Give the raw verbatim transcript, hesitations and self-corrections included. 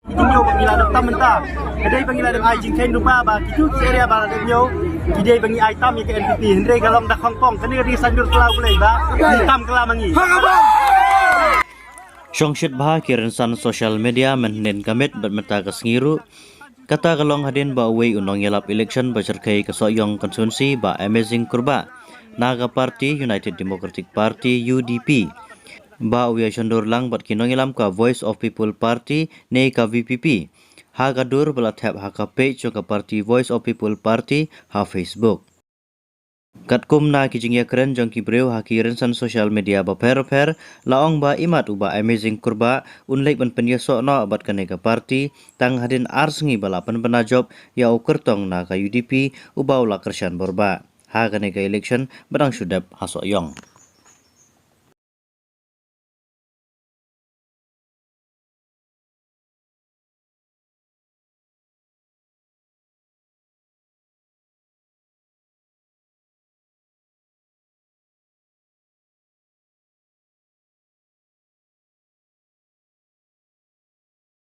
Ki jingñiew ba ngi la dep tam mynta, ka dei ba ngi la dep ai jingkheiñ lypa ba kitu ki area ba la dep ñiew, ki dei ba ngi ai tam ïa ka N P P. Hynrei ka long da khongpong, kane ka dei ka saiñdur kylla U Blei ba ngi tam kylla ma ngi. Shongshit bha ki rynsan social media mynhynnin ka miet bad mynta ka sngi ruh. Kata ka long hadien ba uwei u nongïalap election ba shyrkhei ka Sohiong constituency, Bah Amazing Kurbah, na ka party United Democratic Party, U D P, ba u ïashondur lang bad ki nongïalam ka Voice of People Party ne ka V P P, ha ka dur ba la thep ha ka page jong ka party Voice of People Party ha Facebook. Katkum na ki jingïakren jong ki briew ha ki rynsan social media bapher bapher, la ong ba imat u Bah Amazing Kurbah un leit ban pynïasoh noh bad kane ka party tang hadien ar sngi ba la pynbna jop ïa u kyrtong na ka U D P uba u la kyrshan borbah ha kane ka election ba dang shu dep ha Sohiong.